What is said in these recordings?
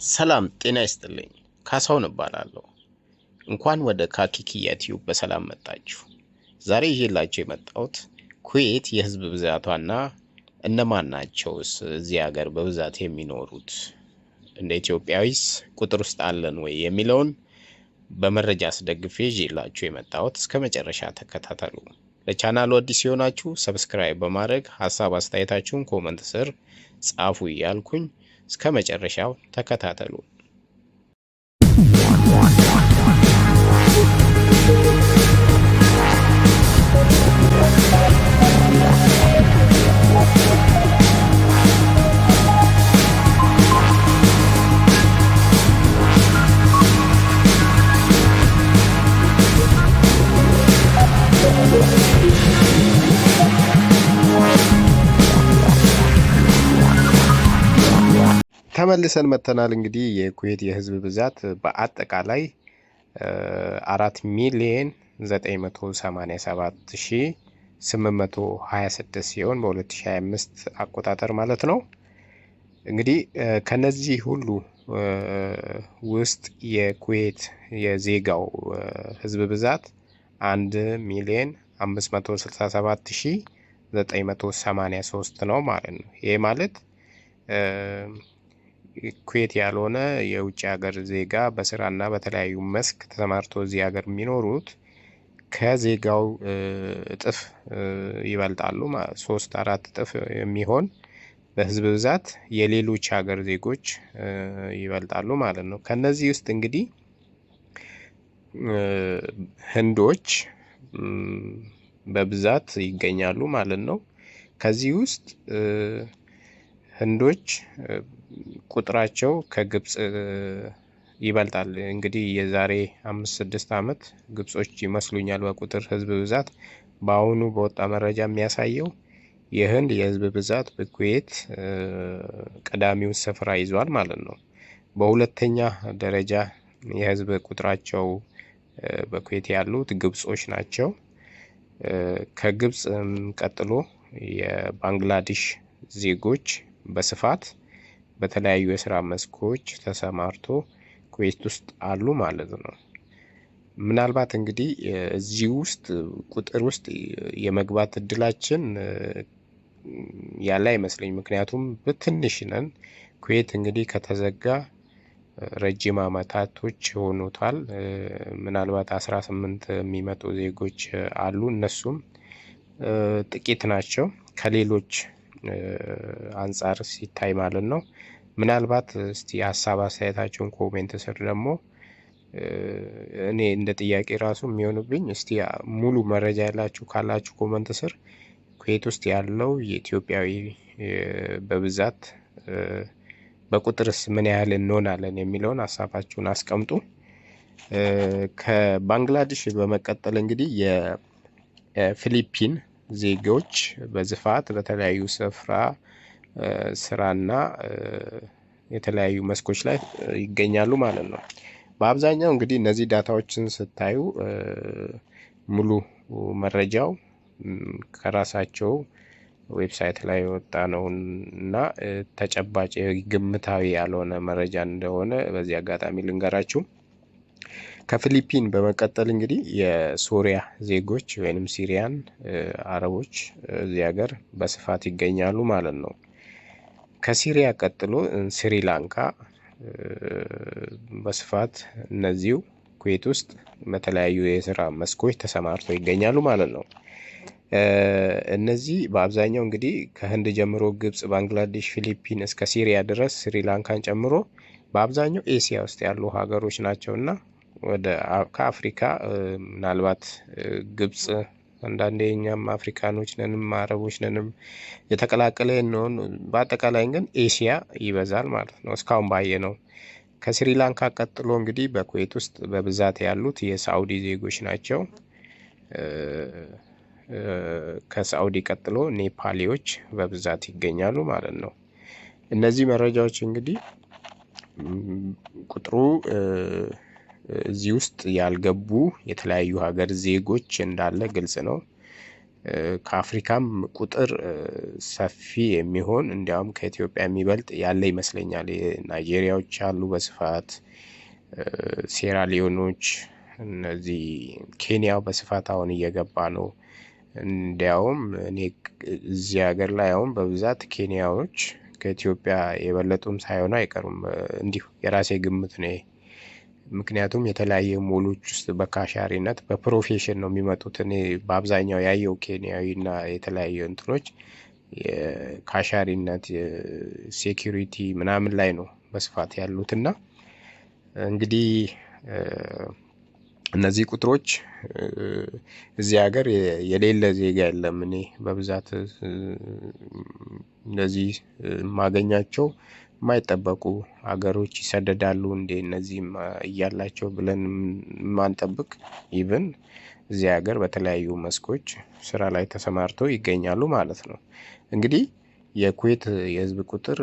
ሰላም ጤና ይስጥልኝ። ካሳሁን እባላለሁ። እንኳን ወደ ካኪኪያ ቲዩብ በሰላም መጣችሁ። ዛሬ ይዤላችሁ የመጣሁት ኩዌት የህዝብ ብዛቷና እነማን ናቸውስ እዚህ ሀገር በብዛት የሚኖሩት፣ እንደ ኢትዮጵያዊስ ቁጥር ውስጥ አለን ወይ የሚለውን በመረጃ አስደግፌ ይዤላችሁ የመጣሁት እስከ መጨረሻ ተከታተሉ። ለቻናሉ አዲስ የሆናችሁ subscribe በማድረግ ሀሳብ አስተያየታችሁን comment ስር ጻፉ እያልኩኝ እስከ መጨረሻው ተከታተሉ። ተመልሰን መጥተናል። እንግዲህ የኩዌት የህዝብ ብዛት በአጠቃላይ 4,987,826 ሲሆን በ2025 አቆጣጠር ማለት ነው። እንግዲህ ከነዚህ ሁሉ ውስጥ የኩዌት የዜጋው ህዝብ ብዛት 1,567,983 ነው ማለት ነው። ይሄ ማለት ኩዌት ያልሆነ የውጭ ሀገር ዜጋ በስራና በተለያዩ መስክ ተሰማርቶ እዚህ ሀገር የሚኖሩት ከዜጋው እጥፍ ይበልጣሉ። 3 4 እጥፍ የሚሆን በህዝብ ብዛት የሌሎች ሀገር ዜጎች ይበልጣሉ ማለት ነው። ከነዚህ ውስጥ እንግዲህ ህንዶች በብዛት ይገኛሉ ማለት ነው። ከዚህ ውስጥ ህንዶች ቁጥራቸው ከግብጽ ይበልጣል። እንግዲህ የዛሬ 5 6 ዓመት ግብጾች ይመስሉኛል በቁጥር ህዝብ ብዛት። በአሁኑ በወጣ መረጃ የሚያሳየው የህንድ የህዝብ ብዛት በኩዌት ቀዳሚውን ስፍራ ይዟል ማለት ነው። በሁለተኛ ደረጃ የህዝብ ቁጥራቸው በኩዌት ያሉት ግብጾች ናቸው። ከግብጽ ቀጥሎ የባንግላዴሽ ዜጎች በስፋት በተለያዩ የስራ መስኮች ተሰማርቶ ኩዌት ውስጥ አሉ ማለት ነው። ምናልባት እንግዲህ እዚህ ውስጥ ቁጥር ውስጥ የመግባት እድላችን ያለ አይመስለኝ። ምክንያቱም በትንሽ ነን። ኩዌት እንግዲህ ከተዘጋ ረጅም አመታቶች ሆኖታል። ምናልባት 18 የሚመጡ ዜጎች አሉ። እነሱም ጥቂት ናቸው ከሌሎች አንጻር ሲታይ ማለት ነው። ምናልባት እስቲ ሀሳብ አስተያየታቸውን comment ስር ደግሞ እኔ እንደ ጥያቄ ራሱ የሚሆንብኝ እስቲ ሙሉ መረጃ ያላችሁ ካላችሁ comment ስር ኩዌት ውስጥ ያለው የኢትዮጵያዊ በብዛት በቁጥርስ ምን ያህል እንሆናለን የሚለውን ሀሳባችሁን አስቀምጡ። ከባንግላዴሽ በመቀጠል እንግዲህ የፊሊፒን ዜጎች በስፋት በተለያዩ ስፍራ ስራና የተለያዩ መስኮች ላይ ይገኛሉ ማለት ነው። በአብዛኛው እንግዲህ እነዚህ data ዎችን ስታዩ ሙሉ መረጃው ከራሳቸው website ላይ የወጣ ነው እና ተጨባጭ ግምታዊ ያልሆነ መረጃ እንደሆነ በዚህ አጋጣሚ ልንገራችሁ። ከፊሊፒን በመቀጠል እንግዲህ የሶሪያ ዜጎች ወይንም Syrian አረቦች እዚህ ሀገር በስፋት ይገኛሉ ማለት ነው። ከሲሪያ ቀጥሎ ስሪላንካ በስፋት እነዚሁ ኩዌት ውስጥ በተለያዩ የስራ መስኮች ተሰማርተው ይገኛሉ ማለት ነው። እነዚህ በአብዛኛው እንግዲህ ከህንድ ጀምሮ ግብጽ፣ ባንግላዴሽ፣ ፊሊፒን እስከ ሲሪያ ድረስ ስሪላንካን ጨምሮ በአብዛኛው ኤሲያ ውስጥ ያሉ ሀገሮች ናቸውና ወደ ከአፍሪካ ምናልባት ግብጽ አንዳንዴ እኛም አፍሪካኖች ነንም አረቦች ነንም የተቀላቀለ እንሆን። በአጠቃላይ ግን ኤሲያ ይበዛል ማለት ነው እስካሁን ባየነው። ከስሪላንካ ቀጥሎ እንግዲህ በኩዌት ውስጥ በብዛት ያሉት የሳኡዲ ዜጎች ናቸው። ከሳኡዲ ቀጥሎ ኔፓሊዎች በብዛት ይገኛሉ ማለት ነው። እነዚህ መረጃዎች እንግዲህ ቁጥሩ እዚህ ውስጥ ያልገቡ የተለያዩ ሀገር ዜጎች እንዳለ ግልጽ ነው። ከአፍሪካም ቁጥር ሰፊ የሚሆን እንዲያውም ከኢትዮጵያ የሚበልጥ ያለ ይመስለኛል። ናይጄሪያዎች አሉ በስፋት፣ ሴራሊዮኖች፣ እነዚህ ኬንያ በስፋት አሁን እየገባ ነው። እንዲያውም እኔ እዚህ ሀገር ላይ አሁን በብዛት ኬንያዎች ከኢትዮጵያ የበለጡም ሳይሆኑ አይቀሩም። እንዲሁ የራሴ ግምት ነው። ምክንያቱም የተለያየ ሞሎች ውስጥ በ cashier ነት በ profession ነው የሚመጡት። እኔ በአብዛኛው ያየው ኬንያዊና የተለያዩ እንትኖች የ cashier ነት፣ security ምናምን ላይ ነው በስፋት ያሉት። እና እንግዲህ እነዚህ ቁጥሮች እዚህ ሀገር የሌለ ዜጋ የለም። እኔ በብዛት እንደዚህ የማገኛቸው የማይጠበቁ ሀገሮች ይሰደዳሉ እንዴ እነዚህም እያላቸው ብለን የማንጠብቅ even እዚህ ሀገር በተለያዩ መስኮች ስራ ላይ ተሰማርተው ይገኛሉ ማለት ነው። እንግዲህ የኩዌት የህዝብ ቁጥር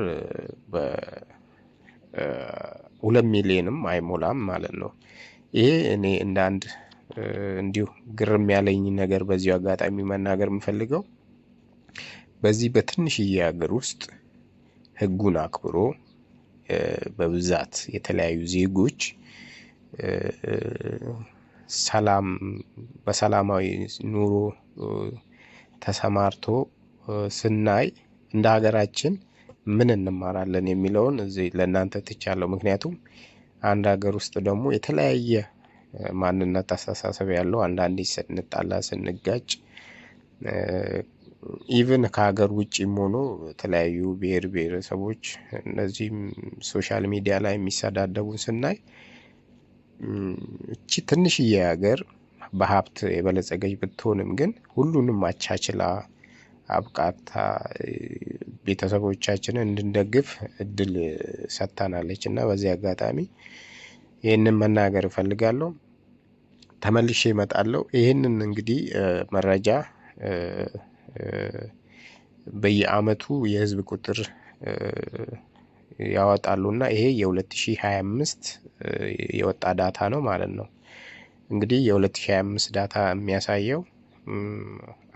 በ2 ሚሊዮንም አይሞላም ማለት ነው። ይሄ እኔ እንደ አንድ እንዲሁ ግርም ያለኝ ነገር በዚሁ አጋጣሚ መናገር የምፈልገው፣ በዚህ በትንሽዬ ሀገር ውስጥ ህጉን አክብሮ በብዛት የተለያዩ ዜጎች ሰላም በሰላማዊ ኑሮ ተሰማርቶ ስናይ እንደ ሀገራችን ምን እንማራለን የሚለውን እዚህ ለእናንተ ትቻለሁ። ምክንያቱም አንድ ሀገር ውስጥ ደግሞ የተለያየ ማንነት፣ አስተሳሰብ ያለው አንዳንዴ ስንጣላ ስንጋጭ even ከሀገር ውጭም ሆኖ የተለያዩ ብሔር ብሔረሰቦች እነዚህም social media ላይ የሚሰዳደቡን ስናይ፣ እቺ ትንሽዬ ሀገር በሀብት የበለጸገች ብትሆንም ግን ሁሉንም አቻችላ አብቃታ ቤተሰቦቻችንን እንድንደግፍ እድል ሰጥታናለች እና በዚህ አጋጣሚ ይህንን መናገር እፈልጋለሁ። ተመልሼ እመጣለሁ። ይህንን እንግዲህ መረጃ በየአመቱ የህዝብ ቁጥር ያወጣሉ እና ይሄ የ2025 የወጣ data ነው ማለት ነው። እንግዲህ የ2025 data የሚያሳየው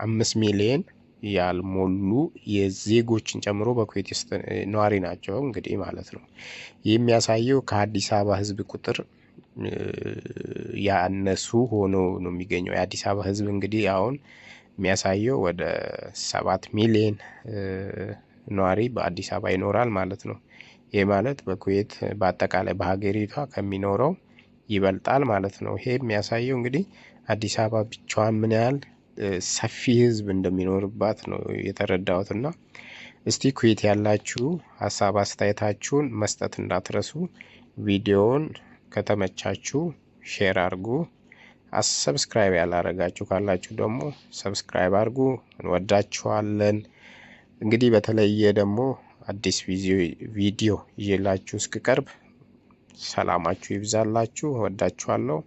5 ሚሊየን ያልሞሉ የዜጎችን ጨምሮ በኩዌት ውስጥ ነዋሪ ናቸው እንግዲህ ማለት ነው። ይህ የሚያሳየው ከአዲስ አበባ ህዝብ ቁጥር ያነሱ ሆኖ ነው የሚገኘው። የአዲስ አበባ ህዝብ እንግዲህ አሁን የሚያሳየው ወደ 7 ሚሊየን ነዋሪ በአዲስ አበባ ይኖራል ማለት ነው። ይህ ማለት በኩዌት በአጠቃላይ በሀገሪቷ ከሚኖረው ይበልጣል ማለት ነው። ይሄ የሚያሳየው እንግዲህ አዲስ አበባ ብቻዋን ምን ያህል ሰፊ ህዝብ እንደሚኖርባት ነው የተረዳሁት። እና እስቲ ኩዌት ያላችሁ ሀሳብ አስተያየታችሁን መስጠት እንዳትረሱ። ቪዲዮውን ከተመቻችሁ share አድርጉ። Subscribe ያላረጋችሁ ካላችሁ ደግሞ subscribe አድርጉ። እንወዳችኋለን። እንግዲህ በተለየ ደግሞ አዲስ ቪዲዮ ይዤላችሁ እስክቀርብ ሰላማችሁ ይብዛላችሁ። እወዳችኋለሁ።